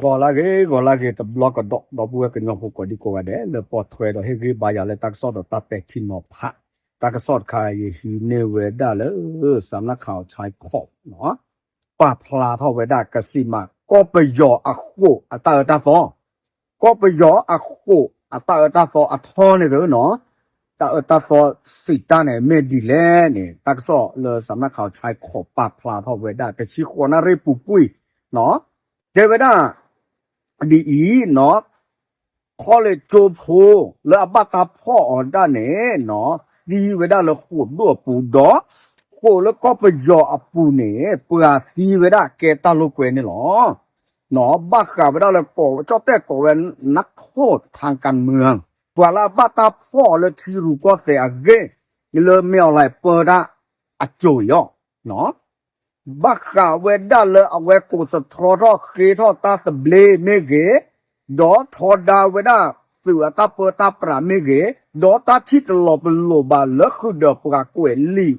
ဂီၤလၢဂ့ၤ ဂီၤလၢဂ့ၤ တဘျီကဒီး ဒီပုၢ်ဝဲၢ်ကညီဖိကိးဒံကိးဂၤဒဲး လၢပိာ်ထွဲဒီးဟ့ၣ်ဂံၢ်ဘါယၤလၢတၢ်ကစီၣ်ဒီးတၢ်ပဲာ်ထံနီၤဖး, တၢ်ကစီၣ်တခါအံၤယဟံးန့ၢ်ဝဲဒၣ်လၢ စးနၣ်ခးအီၤဆဲခီး ပာ်ဖျါထီၣ်ဝဲဒၣ်ကစံးမး ကီၢ်ပယီၤအဃိးအတၢ်အၢတၢ်သီ, ကီၢ်ပယီၤအဃိးအတၢ်အၢတၢ်သီအထီန့ၣ်သ့နီၤ, တၢ်အၢတၢ်သီစံးတၢ်န့ၣ်မ့ၢ်ဒ်လဲၣ်န့ၣ် တၢ်ကစီၣ်လၢစးနၣ်ခးအီၤဆဲခီး ပာ်ဖျါထီၣ်ဝဲဒၣ်တဆံဃိးနၣ်ရံၣ်ပူၤကွံာ်နီၤ, တဲဝဲဒၣ် ဒ်အံၤနီၤ, ခီလ့ၣ်ကၠိဖိ လၢအဘၣ်တၢ်ဖီၣ်အီၤဒၣ်န့ၣ်နီၤ သံဝဲဒၣ်လၢဃိာ်ဒိၣ်အပူၤဒီး ဃိာ်လၢကီၢ်ပယီၤအပူၤန့ၣ် ပှၤသံဝဲဒၣ်ကဲတၢ်လိာ်ကွဲန့ၣ်လီၤ. နီၤ ဘၣ်ဃးဝဲဒၣ်လၢကိး ကၠီၣ်တဲၣ်ကိးဝဲ နၢ်ခိၣ်ထၣ်ကၣ်မၢၢ် ပှၤလၢအဘၣ်တၢ်ဖီၣ်အီၤလၢထံရူၢ်ကီၢ်သဲးအဂ့ၢ် လၢမ့ၢ်အီၤလဲၤပၢတၢ်အစိၤအံၤအီၤ ဘၣ်ဃးဝဲဒၣ်လၢအဝဲကိးသတြီထီၣ်ဃ့ထီၣ်တၢ်သဘျ့မ့ၢ်ဂ့ၤ, ဒီးထီဒါဝဲဒၣ်သုးအတၢ်ပၢတၢ်ပြးမ့ၢ်ဂ့ၤ, ဒီးတၢ်ထံၣ်တလီၤပလိာ်ဘၣ်လၢဃုာ်ဒီးပှၤကွဲးလံာ်,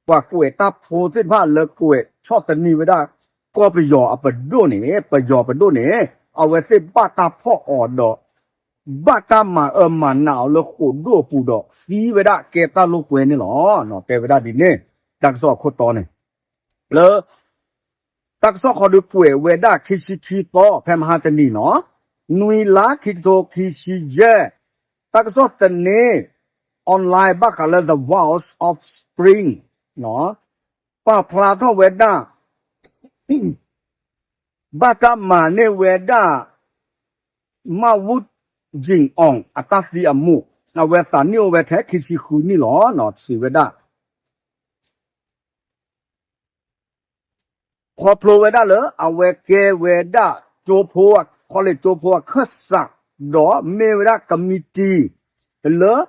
ပှၤကွဲးတၢ်ဖိသ့ၣ်တဖၣ်လၢကွဲးဆီၣ်သနံးဝဲဒၣ် ကီၢ်ပယီၤအပဒိၣ်န့ၣ်, ပယီၤပဒိၣ်န့ၣ် အဝဲသ့ၣ်ဘၣ်တၢ်ဖီၣ်အီၤဒီး ဘၣ်တၢ်မၤအၢမၤနးအီၤလၢဃိာ်ဒိၣ်အပူၤဒီး သံဝဲဒၣ်ကဲတၢ်လိာ်ကွဲန့ၣ်လီၤ. တဲဝဲဒၣ်ဒ်န့ၣ်, တၢ်ကစီၣ်အခိၣ်တီန့ၣ် လၢ တၢ်ကစီၣ်ခီဒုးကွဲးဝဲဒၣ်ခံဆံခံသီ ဖဲမဟါတနံၤနီၤ, နွံလါ ခံကထိခံဆံယဲၢ်, တၢ်ကစီၣ်သန့ online ဘၣ်ဃးလၢ The Voice of Spring ပာ်ဖျါထီၣ်ဝဲဒၣ် ဘၣ်တၢ်မၤန့ၢ်ဝဲဒၣ် မၣ်ဝူၣ်ကၠံၣ်အီၣ် အတၢ်သံအမူး, အဝဲသးနံၣ်အိၣ်ဝဲထဲခံဆံဃုနံၣ်လီၤ. စံးဝဲဒၣ် ခီဖျိဝဲဒၣ်လၢ အဝဲကဲဝဲဒၣ် ကၠိဖိ ခီလ့ၣ်ကၠိဖိအခၢၣ်စး, ဒီးမ့ၢ်ဝဲဒၣ်ကမံးတံာ် လၢ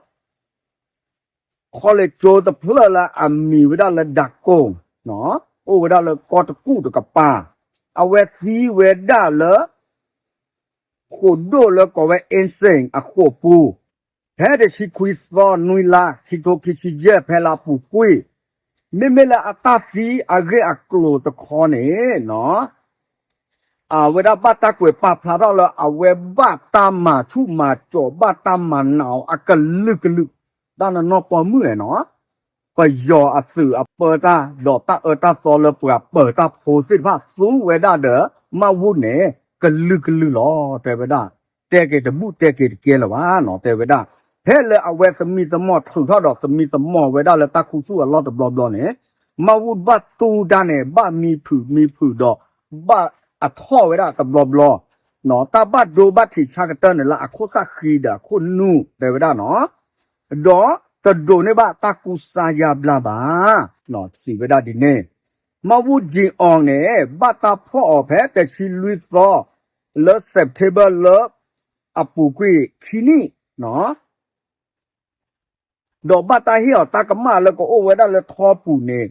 ခီလ့ၣ်ကၠိတဖျၢၣ်လၢအမံၤဝဲဒၣ်လၢ ဒၣ်ကိၣ် အိၣ်ဝဲဒၣ်လၢကီၢ်တကူၣ်တကပၤ, အဝဲသံဝဲဒၣ်လၢ ဃိာ်ဒိၣ်လၢကိးဝဲ အ့စ့ၣ် အဃိာ်ပူၤ, ဖဲတဆံခွံသီ နွံလါ ခံကထိခံဆံယဲၢ် ဖဲလါပူၤကွံာ်, မ့မ့ၢ်လၢအတၢ်သံအဂ့ၢ်အကျိၤတခီန့ၣ်နီၤ အဝဲဒၣ်ဘၣ်တၢ်ကွဲးပာ်ဖျါထီၣ်လၢအဝဲဘၣ်တၢ်မၤဆူၣ်မၤစိး ဘၣ်တၢ်မၤနးအီၤအကလုာ်ကလုာ်, တၢ်နနီၢ်ပီမုၣ်နီၤ, ပယီၤအသုးအပၢတၢ် ဒီးတၢ်အၢတၢ်သီလၢပှၤပၢၤတၢ်ဖိသ့ၣ်တဖၣ်သူဝဲဒၣ်ဒီး မၣ်ဝူၣ်န့ၣ် ကလုာ်ကလုာ်လီၤ. တဲဝဲဒၣ် တဲက့ၤတဘူၣ်တဲက့ၤတကဲလၢၤဘၣ်နီၤ, တဲဝဲဒၣ် ဖဲလၢအဝဲသမံသမိးထုးထီၣ်ဒီးသမံသမိးဝဲဒၣ်လၢတၢ်ခူသူၣ်အလီၢ်တဘျီဘျီန့ၣ်, မၣ်ဝူၣ်ဘၣ်တူၢ်တၢ်န့ၣ် ဘၣ်မံဖုးမံဖုးဒီး ဘၣ်အထီၣ်ဝဲဒၣ်တဘျီဘျီ, တၢ်ဘၣ်ဒိဘၣ်ထံးဆၢကတၢၢ်န့ၣ်လၢအခိၣ်သၣ်ဃံဒီးအခိၣ်နူာ် တဲဝဲဒၣ်နီၤ, ဒီးတဒိးန့ၢ်ဘၣ်တၢ်ကူစါယါဘျါဘၣ်, စံးဝဲဒၣ်ဒ်န့ၣ်, မၣ်ဝူၣ်ကၠံၣ်အီၣ်န့ၣ် ဘၣ်တၢ်ဖီၣ်အီၤဖဲတဆံလွံၢ်သီ လၢ September လၢအပူၤကွံာ်ခံနံၣ်နီၤ ဒီးဘၣ်တၢ်ဟ့ၣ်အီၤတၢ်ကမၣ်လၢကအိၣ်ဝဲဒၣ်လၢထီပူၤန့ၣ်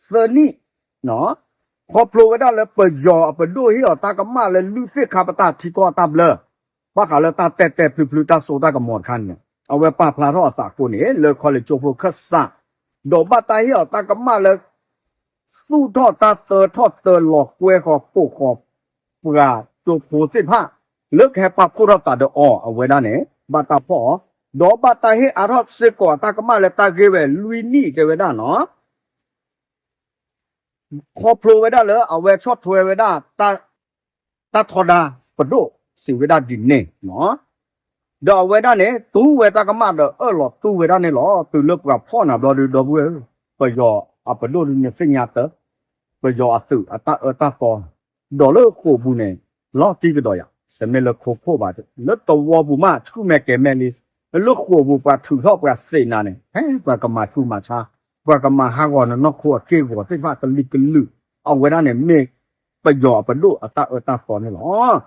သၢနံၣ်, ခီဖျိဝဲဒၣ်လၢပယီၤအပဒိၣ်ဟ့ၣ်အီၤတၢ်ကမၣ်လၢလုၢ်သ့ၣ်ခါပတာ်ထံကီၢ်တၢ်ဘျၢ, ဘၣ်ဃးလၢတၢ်တဲာ်တဲာ်ဖျုးဖျုးတၢ်စိတၢ်ကမီၤတခါန့ၣ် အဝဲပာ်ဖျါထီၣ်အသးအဃိန့ၣ် လၢခီလ့ၣ်ကၠိဖိခၢၣ်စး, ဒီးဘၣ်တၢ်ဟ့ၣ်အီၤတၢ်ကမၣ်လၢ သူၣ်ထီၣ်တၢ်သၢထီၣ်သၢလီၤကွဲဃီၤပိာ်ဃီၤ ပှၤကၠိဖိသ့ၣ်တဖၣ် လၢကဟဲပာ်ဖှိၣ်ထီၣ်သးဒီးအီၤ အဝဲဒၣ်န့ၣ် ဘၣ်တၢ်ဖီၣ်အီၤ, ဒီးဘၣ်တၢ်ဟ့ၣ်အါထီၣ်စ့ၢ်ကီးအတၢ်ကမၣ်လၢတၢ်ဂ့ၢ်ဝဲလွံၢ်နံၣ်တဲဝဲဒၣ်နီၤ ခီဖျိဝဲဒၣ်လၢအဝဲဆီၣ်ထွဲဝဲဒၣ် တၢ်ထီဒါပဒိၣ်စံးဝဲဒၣ်ဒ်န့ၣ်, ဒီးအဝဲဒၣ်န့ၣ် တူၢ်ဝဲတၢ်ကမၣ်ဒီးအၢၣ်လီၤတူၢ်ဝဲဒၣ်န့ၣ်လီၤ. တုၤလၢပှၤဖီၣ်နၤဘျီဒုး ဒီပုၢ်ဝဲၢ်, ပယီၤအပဒိၣ်ဒုးန့ၣ်သ့ၣ်ညါတၢ်, ပယီၤအသုးအတၢ်အၢတၢ်သီ ဒီးလၢဃိာ်ပူၤန့ၣ် လီၤတံၢ်ကဒီးယၤ, တမ့ၢ်လၢခိခိၣ်ဘၣ်, လၢသဝီပူၤမး ဆူၣ်မဲာ်ကဲၤမဲာ်လံ, လၢဃိာ်ပူၤပှၤထုးထီၣ်ပှၤစံးနၤန့ၣ် ဖဲပှၤကမၤဆူးမၤဆါ, ပှၤကမၤဟးဂီၤနနီၢ်ခိအက့ၢ်ဂီၤသ့ၣ်တဖၣ်ကလုာ်ကလုာ်, အဝဲဒၣ်န့ၣ်မ့ၢ်ပယီၤအပဒိၣ်အတၢ်အၢတၢ်သီန့ၣ်လီၤ.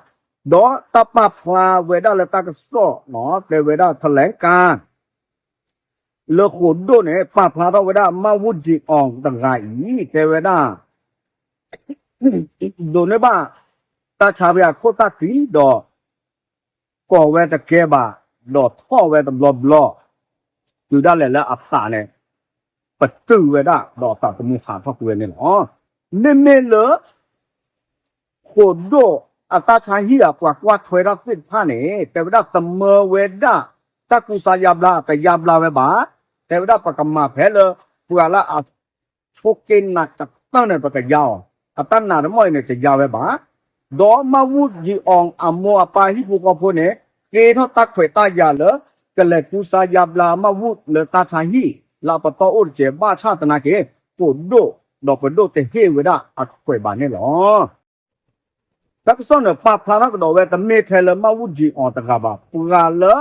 ဒီးတၢ်ပာ်ဖျါဝဲဒၣ်လၢတၢ်ကစီၣ်နီၤ တဲဝဲဒၣ် ထလဲကါ လၢဃိာ်ဒိၣ်န့ၣ် ပာ်ဖျါထီၣ်ဝဲဒၣ် မၣ်ဝူၣ်ကၠံၣ်အီၣ်တဂၤအံၤ တဲဝဲဒၣ် ဒိးန့ၢ်ဘၣ် တၢ်ဆါဖဲအခိၣ်သၣ်ဃံဒီး ကိးဝဲတကဲဘၣ် ဒီးထီၣ်ဝဲတဘျီဘျီ တုၤဒၣ်လဲာ်လၢအသးန့ၣ် ပတုာ်ဝဲဒၣ် ဒီးအသးသမူဟးထီၣ်ကွံာ်ဝဲန့ၣ်လီၤ. မ့မ့ၢ်လၢ ဃိာ်ဒိၣ် အတၢ်ဆါဟံၣ်အပှၤကွၢ်ထွဲထီၣ်သ့ၣ်တဖၣ်န့ၣ် တဲဝဲဒၣ်သမၢဝဲဒၣ် တၢ်ကူစါယါဘျါ တယါဘျါဝဲဘၣ်. တဲဝဲဒၣ်ပကမၤဖဲလၢ ပှၤလၢအဆိးက့နးကတၢၢ်န့ၣ် ပကယါအီၤ, အတၢ်နာ်တမီၢ်အံၤန့ၣ် တယါဝဲဘၣ်. ဒီးမၢ်ဝူၣ်ယံၤအီၤအမိၢ်အပၢ်ဟံၣ်ဖိဃီဖိန့ၣ် ဃ့ထီၣ်တၢ်ခွဲးတၢ်ယာ်လၢ ကလဲၤကူစါယါဘျါမၢ်ဝူၣ်လၢတၢ်ဆါဟံၣ် လၢအပတီၢ်အိၣ်တစဲး ဘၣ်ဆၣ်သနာ်က့ ပဒိၣ် ဒီးပဒိၣ်တဟ့ၣ်ဝဲဒၣ်အခွဲးဘၣ်န့ၣ်လီၤ. တၢ်ကစီၣ်န့ၣ် ပာ်ဖျါထီၣ်ကဒီးဝဲ တမ့ၢ်ထဲလၢမၢ်ဝူၣ်ယံၤအီၤတဂၤဘၣ်, ပှၤလၢ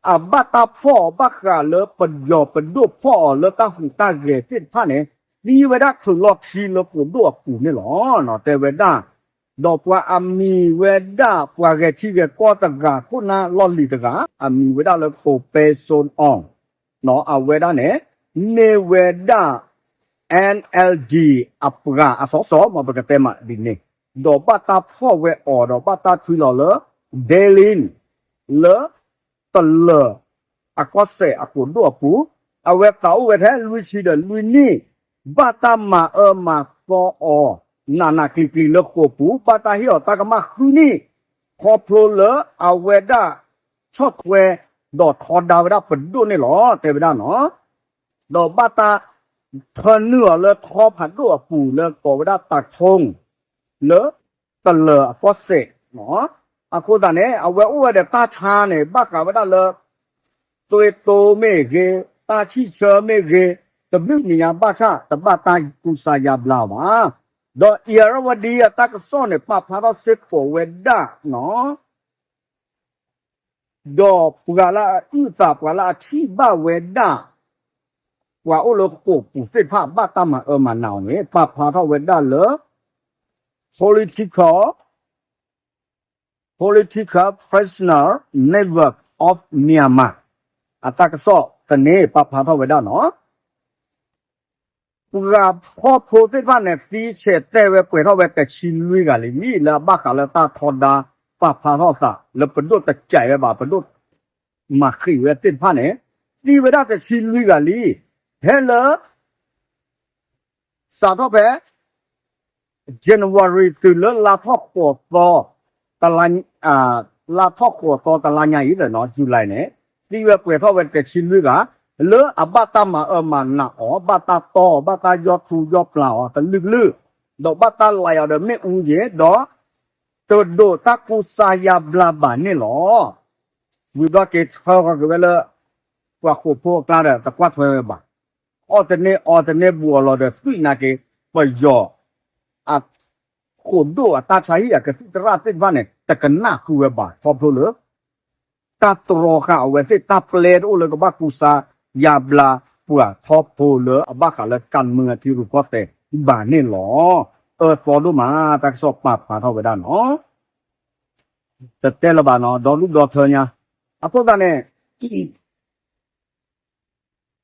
အဘၣ်တၢ်ဖီၣ်အီၤ ဘၣ်ဃးလၢပယီၤပဒိၣ်ဖီၣ်အီၤလၢတၢ်ဟူးတၢ်ဂဲၤသ့ၣ်တဖၣ်န့ၣ် သံဝဲဒၣ်ချုးလီၢ်ခံလၢပဒိၣ်အပူၤန့ၣ်လီၤ. တဲဝဲဒၣ်, ဒီးပှၤအမံၤဝဲဒၣ် ပှၤဂဲၤထံဂဲၤကီၢ်တဂၤ ခိၣ်နၢ်လီၢ်လံၤတဂၤ အမံၤဝဲဒၣ်လၢကိးပဲစိအီၤ အဝဲဒၣ်န့ၣ် မ့ၢ်ဝဲဒၣ် NLD အပှၤအစီစီ မ်ပကတဲမးဒ်န့ၣ်, ဒီးဘၣ်တၢ်ဖီၣ်ဝဲအီၤ ဒီးဘၣ်တၢ်ထွံလီၤလၢ Delhi လၢ တလၢၤ အကီၢ်စဲၣ်အဃိးဒိၣ်အပူၤ, အဝဲသးအိၣ်ဝဲထဲလွံၢ်ဆံဒီးလွံၢ်နံၣ်, ဘၣ်တၢ်မၤအၢမၤသီအီၤ နးနးကျံၤကျံၤလၢဃိာ်ပူၤ, ဘၣ်တၢ်ဟ့ၣ်အီၤတၢ်ကမၣ်ဃုနံၣ်, ခီဖျိလၢအဝဲဒၣ် ဆီၣ်ထွဲ ဒီးထီဒါဝဲဒၣ်ပဒိၣ်န့ၣ်လီၤ တဲဝဲဒၣ်နီၤ. ဒီးဘၣ်တၢ်ထၢနုာ်အီၤလၢထီဖးဒိၣ်အပူၤလၢကိးဝဲဒၣ်တၤထူၣ် လၢ တလၢၤအကီၢ်စဲၣ်, အဃိသတးန့ၣ် အဝဲအိၣ်ဝဲဒီးတၢ်ဆါန့ၣ် ဘၣ်ဃးဝဲဒၣ်လၢ သွေးတိုး မ့ၢ်ဂ့ၤ, တၢ်ဆံၣ်ဆၢမ့ၢ်ဂ့ၤ, တဘျုးနံၤညါဘၣ်ဆၣ် တဘၣ်တၢ်ကူစါယါဘျါဘၣ်. ဒီး Irrawaddy အတၢ်ကစီၣ်န့ၣ် ပာ်ဖျါထီၣ်စ့ၢ်ကီးဝဲဒၣ်နီၤ ဒီးပှၤလၢအအုၣ်အသး ပှၤလၢအထံၣ်ဘၣ်ဝဲဒၣ် ပှၤအိၣ်လၢဃိာ်ပူၤသ့ၣ်တဖၣ် ဘၣ်တၢ်မၤအၢမၤနးအီၤန့ၣ် ပာ်ဖျါထီၣ်ဝဲဒၣ်လၢ political, Political Prisoners Network of Myanmar အတၢ်ကစီၣ်သန့ ပာ်ဖျါထီၣ်ဝဲဒၣ်နီၤ ပှၤဖီၣ်ဖိသ့ၣ်တဖၣ်န့ၣ် သံဆဲးတဲာ်ဝဲပှဲၤထီၣ်ဝဲတဆံလွံၢ်ဂၤလံ လၢအဘၣ်ဃးလၢတၢ်ထီဒါ ပာ်ဖျါထီၣ်သးလၢပဒိၣ်တကးဝဲဘၣ် ပဒိၣ်မၤဃံးဝဲသ့ၣ်တဖၣ်န့ၣ် သံဝဲဒၣ်တဆံလွံၢ်ဂၤလံ. ဖဲလၢ စးထီၣ်ဖဲ January တုၤလၢလါထီၣ်ဃိးသီ လါထီၣ်ဃိးသီတလါညါအံၤလၢ July န့ၣ် သံဝဲပှဲၤထီၣ်ဝဲတဆံလွံၢ်ဂၤ လၢအဘၣ်တၢ်မၤအၢမၤနးအီၤ ဘၣ်တၢ်တီၢ်အီၤ ဘၣ်တၢ်ယီၢ်ထူယီၢ်ပျၢ်အီၤတလုာ်ကလုာ် ဒီးဘၣ်တၢ်လၤအီၤဒီးမ့ၣ်အူယ့ၤ ဒီး တဒိးတၢ်ကူစါယါဘျါဘၣ်န့ၣ်လီၤ. ဝံၤဘျီက့ၤထၢဃီၤက့ၤဝဲလၢ ပှၤဃိာ်ဖိအကျါဒီး တကွၢ်ထွဲဝဲဘၣ်. အီၣ်တန့ၢ်အီတန့ၢ်ဘူးအလီၢ်ဒီး သွံၣ်နာ်က့ၤ ပယီၤ အ ဃိာ်ဒိၣ်အတၢ်ဆါဟံၣ်အကသံၣ်သရၣ်သ့ၣ်တဖၣ်န့ၣ် တကနၣ်ဃုာ်ဝဲဘၣ် ခီဖျိလၢ တၢ်တြီဃာ်အဝဲသ့ၣ် တၢ်ပျဲတအိၣ်လၢကဘၣ်ကူစါယါဘျါ ပှၤထီဖိလၢအဘၣ်ဃးလၢ ကၣ်မၢအထံရူၢ်ကီၢ်သဲးဘၣ်န့ၣ်လီၤ. အၢသီဒိၣ်မး တၢ်ကစီၣ်ပာ်ဖျါထီၣ်ဝဲဒၣ်နီၤ တတဲလၢၤဘၣ်နီၤ ဒီဒူၣ်ဒီထၢညါ အဃိသတးန့ၣ်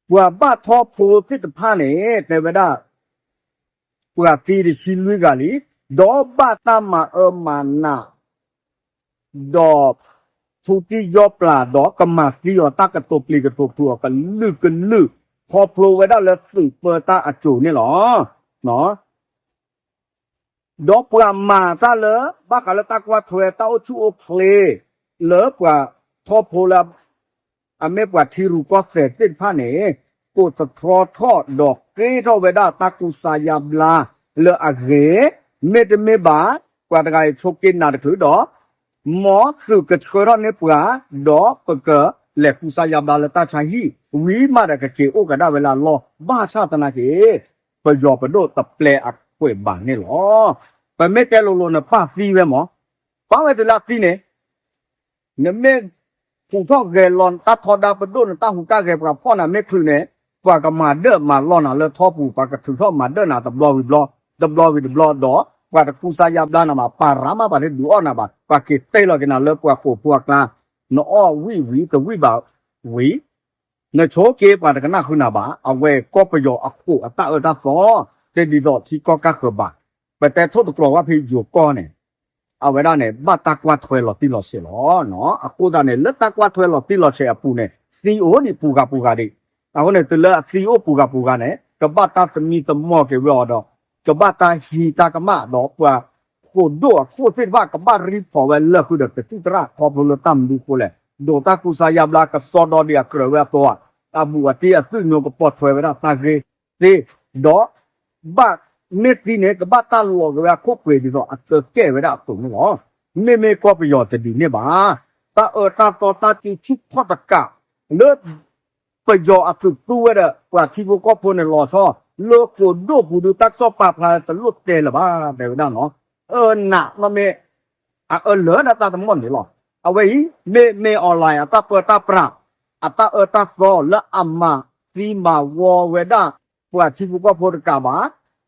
ပှၤဘၣ်ထီဖိသ့ၣ်တဖၣ်န့ၣ် တဲဝဲဒၣ် ပှၤသံတဆံလွံၢ်ဂၤလံ, ဒီးဘၣ်တၢ်မၤအၢမၤနး ဒီး ထူတံၢ်ယီၢ်ပျၢ် ဒီးကမၤသံအီၤတၢ်ကတိၤပျံၤကတိၤဖုးအီၤကလုာ်ကလုာ် ခီဖျိဝဲဒၣ်လၢသုးပၢတၢ်အစိၤန့ၣ်လီၤ. ဒီးပှၤမၤတၢ်လၢ ဘၣ်ဃးလၢတၢ်ကွၢ်ထွဲတၢ်အိၣ်ဆူၣ်အိၣ်ချ့ လၢပှၤထီဖိလၢ အမ့ၢ်ပှၤထံရူၢ်ကီၢ်သဲးသ့ၣ်တဖၣ်န့ၣ် ကိးသတြီထီၣ်ဒီးဃ့ထီၣ်ဝဲဒၣ်တၢ်ကူစါယါဘျါလၢအဂ့ၤ, မ့တမ့ၢ်ဘၣ် ပှၤတဂၤအံၤဆိးက့နးတချုးဒီး မ်သုးကဆှၢထီၣ်န့ၢ်ပှၤ ဒီးပကလဲၤကူစါယါဘျါလၢတၢ်ဆါဟံၣ် ဝံၤမးဒီးကက့ၤအိၣ်ကဒါဝဲလၢအလီၢ် ဘၣ်ဆၣ်သနာ်က့ ပယီၤပဒိၣ်တပျဲအကွဲးဘၣ်န့ၣ်လီၤ. ပမ့ၢ်တဲလိၤလိၤန့ၣ် ပၢ်သံဝဲမး, ပၢ်ဝဲတုၤလၢအသံန့ၣ် နမ့ၢ်ဟူးထီၣ်ဂဲၤလီၤနတၢ်ထီဒါပဒိၣ် နတၢ်ဟူးတၢ်ဂဲၤပှၤဖီၣ်နၤမ့ၢ်ချုးန့ၣ် ပှၤကမၤဒၢၣ်မၤလီၢ်နၤလၢထီပူၤ ပှၤကထုးထီၣ်မၤဒၢၣ်နၤတဘျီဝံၤတဘျီ တဘျီဝံၤတဘျီဒီး ပှၤတကူစါယါဘျါနၤဘၣ် ပၢ်ရၤမး ပှၤတဒုးအီၣ်နၤဘၣ် ပှၤက့ၤတဲလီၤက့ၤနၤလၢပှၤဃိာ်ဖိအကျါ နအီၣ်ဝံၣ်ဝံၤတဝံၣ်ဘၣ်ဝံၤ နဆိးက့ပှၤတကနၣ်ဃုနၤဘၣ် အဝဲကီၢ်ပယီၤအခိၣ်အတၢ်အၢတၢ်သီ တဒ်သိးထံကီၢ်ကၢ်ဃၢၤဘၣ်. ပတဲထိၣ်သတြီၤဝဲဖဲယိၤကီၢ်န့ၣ် အဝဲဒၣ်န့ၣ် ဘၣ်တၢ်ကွၢ်ထွဲလီၤတံၢ်လီၤဆဲးလီၤ. အဃိသတးန့ၣ် လၢတၢ်ကွၢ်ထွဲလီၤတံၢ်လီၤဆဲးအပူၤန့ၣ် သံအိၣ်ဒံးပူၤဂၤပူၤဂၤဒံး. အဃိန့ၣ် တုၤလၢအသံအိၣ်ပူၤဂၤပူၤဂၤန့ၣ် ကဘၣ်တၢ်သမံသမိးက့ၤဝဲအီၤဒီး ကဘၣ်တၢ်ဟံးတၢ်ကမၣ်ဒီးပှၤ ဃိာ်ဒိၣ်အခိၣ်သ့ၣ်တဖၣ် ကဘၣ်ရံဖီၣ်ဝဲလၢာ်ဃုာ်ဒီးကသံၣ်သရၣ် ခီဖျိလၢတၢ်မနုၤအဃိလဲၣ်, ဒိးတၢ်ကူစါယါဘျါ ကစီဒီဒံးအကြၢးဝဲအသိးဧါ, တၢ်ဘူးအတံၢ်အသုးညိကပိာ်ထွဲဝဲဒၣ်တၢ်ဂ့ၢ်သ့, ဒီး ဘၣ်မ့ၢ်သံန့ၣ် ကဘၣ်တၢ်လီၤက့ၤဝဲအခိၣ်ပှဲၤဒ်သိးအကကဲဝဲဒၣ်အသိးန့ၣ်လီၤ. မ့မ့ၢ်ကီၢ်ပယီၤတဒ်န့ၣ်ဘၣ်. တၢ်အၢတၢ်သီတၢ်စုဆူၣ်ထီၣ်တကး လၢ ပယီၤအသုးသူဝဲဒီး ပှၤထံဖိကီၢ်ဖိန့ၣ်လီၤဆီ လၢဃိာ်ဒိၣ်ပူၤဒုး တၢ်ကစီၣ်ပာ်ဖျါတလိၣ်တဲလၢၤဘၣ် တဲဝဲဒၣ်နီၤ. အၢနးနီၢ်မ့ၢ် အအၢလၢာ်ဒၣ်တၢ်တမီၢ်န့ၣ်လီၤ. အဝဲအံၤ မ့မ့ၢ် online အတၢ်ပၢတၢ်ပြး အတၢ်အၢတၢ်သီလၢအမၤသံမၤဝီဝဲဒၣ် ပှၤထံဖိကီၢ်ဖိတကးဘၣ်,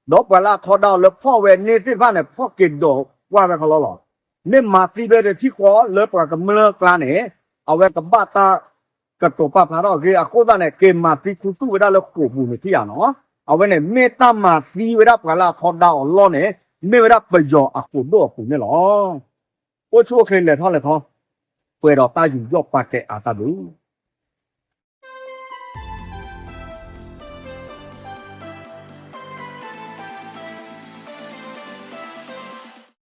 ဒီးပှၤလၢအထီဒါအီၤလၢဖီၣ်ဝဲန့ၢ်သ့ၣ်တဖၣ်န့ၣ် ဖီၣ်က့ၤဒီးကွၢ်ဝဲခီလီၤလီၤ. မ့ၢ်မၤသံဖဲတထံၣ်ဃီလၢပှၤကမျၢၢ်ကျါန့ၣ် အဝဲကဘၣ်တၢ်ကတိၤပာ်ဖျါထီၣ်အဂ့ၢ်အဃိသတးန့ၣ် က့ၤမၤသံခူသူၣ်ဝဲဒၣ်လၢဃိာ်ပူၤန့ၣ်ထံၣ်ဧါနီၤ. အဝဲန့ၣ် မ့ၢ်တၢ်မၤသံဝဲဒၣ်ပှၤလၢအထီဒါအီၤလီၢ်န့ၣ် မ့ၢ်ဝဲဒၣ်ပယီၤအဃိာ်ဒိၣ်အပူၤန့ၣ်လီၤ. အိၣ်ဆူၣ်အိၣ်ချ့လဲၤထီၣ်လဲၤထီ ပှဲၤဒီးတၢ်ယူးယီၣ်ပာ်ကဲအါတၢ်ဘျုး